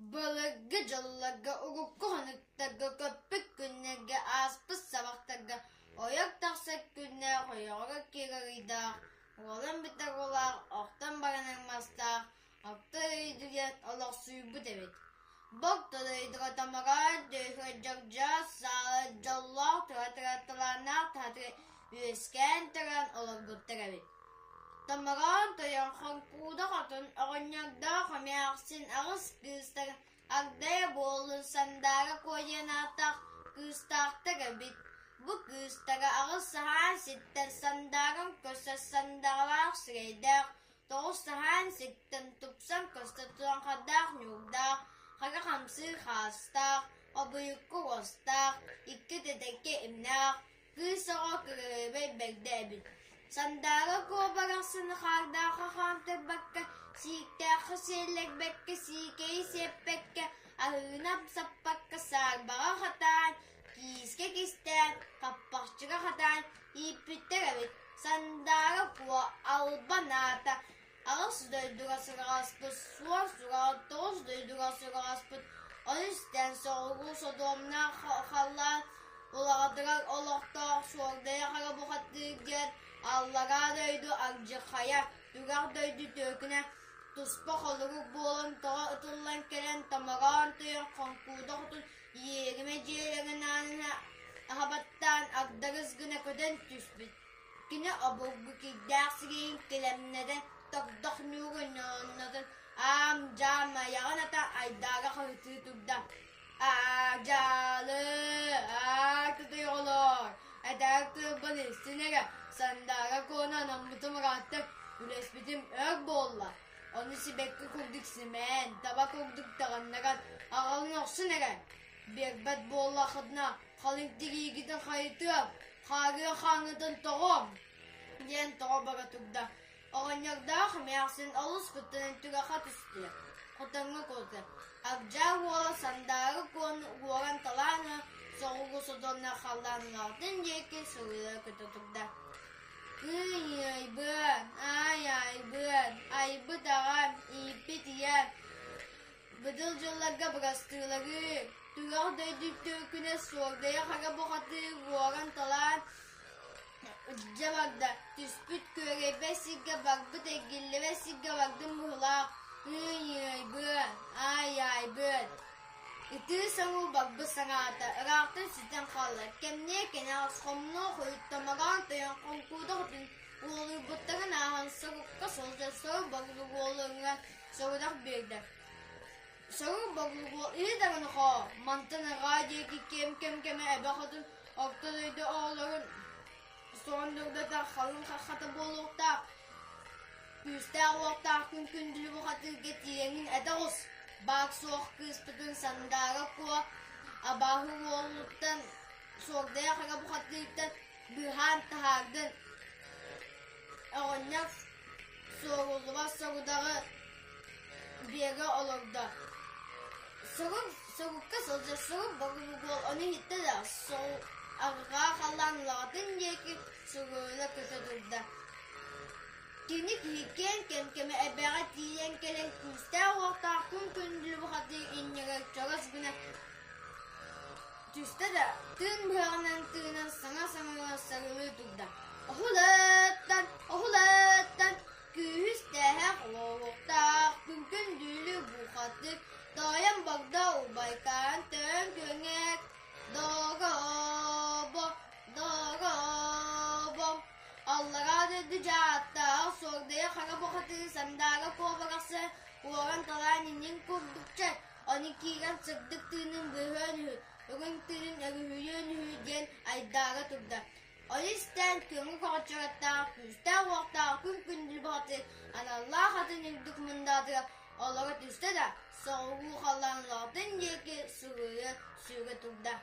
Былыргы дьылларга, урукку хонуктарга, көппүт күннэргэ, ааспыт сабахтарга ойох тахсар күннээх, ойоҕо киирэр ыйдаах, уолан бүтэр уолаах, охтон баранар мастаах, алта өйдүгэн олохсуйбут эбит. Бок дойдуга томороон түөһүгэр дьагдьас саала дьоллоох тура-тура талааннаах таһатыгар үөскээн туран олорбуттар эбит. Томороон тойон Хоҥкууда хотун оҕонньордоох эмээхсин аҕыс кыыстара Агдайа буоллун Сандаара Куо диэн ааттаах кыыстаахтар эбит. Бу кыыстара аҕыс саһаан сиртэн сандааран көрсөр сандааралаах сирэйдээх, тоҕус саһаан сиртэн тупсан көстөр тураҥхайдаах ньуурдаах, хара хамсыыр хаастаах, обуйукку уостаах, икки тэтэккэ имнээх, Кыыс оҕо кырыыбай бэрдэ эбит. Сандаара Куо барахсаны хаардаахха хаамтарбакка, сииктээххэ сиэллэрбэккэ, сиикэйи сиэппэккэ, аһыыны амсаппакка саарбаҕа хатаан, киискэ кистээн, хаппахчыга хатаан ииппиттэр эбит. Сандаара Куо албан аата аҕыс дойдуга сыраҕаспыт, суон сураҕа тоҕус дойдуга сыраҕаспыт, ону истэн соҕуруу содуомнаах халлаан улаҕатыгар олохтоох Суордайа хара бухатыыр диэн аллараа дойду ардьыхайа, түгэх дойду түөкүнэ туспа холорук буолан тоҕо ытыллан кэлэн томороон тойон хоҥкууда хотун иэримэ дьиэлэрин аанын аһабаттаан агдарыс гына көтөн түспүт. Кини обургу кирдээх сирэйин килэмнэтэн, тордох ньуурун ньооннотон, аам-дьаам айаҕын ата айдаара хаһытыы турда: «Аа-дьаалы, аа кытай оҕолоор, этээр тылбын истин эрэ, Сандаара Куону анаммытым ыраатта, үлэспитим өр буолла, ону сибэкки курдук симээн, таба курдук таҕыннаран аҕалын охсун эрэ, биэрбэт буоллаххытына халыҥ тириигитин хайытыам, хаарыа хааҥҥытын тоҕуом!» диэн тоҕо бара турда. Оҕонньордоох эмээхсин олус куттанан түгэххэ түстүлэр, хотоҥҥо куота. Агдьаа уола Сандаары Куону уоран талаан ылан, соҕуруу содуоннаах халлаан улаҕатын диэки суруйа көтө турда. Ый-ыйбыан, ай-айбыан, айбыт аҕам, ииппит ийэм, Быдыл дьылларга бырастыылары, түгэх дойду түөкүнэ суордайа хара бухатыыр уоран-талаан илдьэ барда, түспүт күөрэйбэт сиргэ барбыт эргиллибэт сиргэ бардым быһыылаах, ыый-ыайбыан, аай-аайбыан. Ытыы соҥуу барбыт санаата ыраахтан сүтэн хаалла, кэмниэ кэнэҕэс хомнуо хойут томороон тойон хоҥкууда хотун уолуйбуттарын ааһан сорукка сылдьар сору боругу уолуҥҥа сорудах биэрдэ. Сору боругу иһи даҕаны хоо, мантан арҕаа диэки кэм-кэм кэмэ эбэ хотун орто дойду оҕолорун суон дурдата халыҥ хаххата буолуохтаах, күүстээх уохтаах күн күндүлү бухатыырга тиийэҥҥин этэ оҕус, баар-суох кыыспытын Сандаара Куо абааһы уолуттан Суордайа хара бухатыыртан быыһаан таһаардын. Оҕонньор суоруллубат сорудаҕы биэрэ олордо. Сурук сурукка сылдьар сурук боругуол ону иһиттэ да, арҕаа халлаан улаҕатын диэки суруйуна көтө турда. Кини киһиккээн кэм-кэмэ эбэҕэ тиийэн кэлэн күүстээх уохтаах күн күндүлү бухатыыр иннигэр чорос гына түстэ да, тыын быһаҕынан тыынан саҥа-саҥаҕа сарылыы турда. Оһулаттан, оһулаттан, күүһүс-тээһэх уолуктаах, күҥкүн дүүлү бухатык, тоойон богдо убайкаан төөн күөҥэк, догобо, догобо. Аллараа дойду дьааттаах суордайа хара бухатыы сандаара куобарахса уоран-талаан иннин курдукча, ону киирэн сырдык тыынын быыһыан үһү, үрүҥ тыынын өрүһүйүөн үһү диэн айдаара турда. Ол истэн көҥү көҕөччөрөттөөх, күүстээх-уохтаах күн күндүл баҕатыгар аналлаах атын үрдүк мындаатыгар олоро түстэ да, соҕуруу халлаан улаҕатын диэки суруйа сүүрэ турда.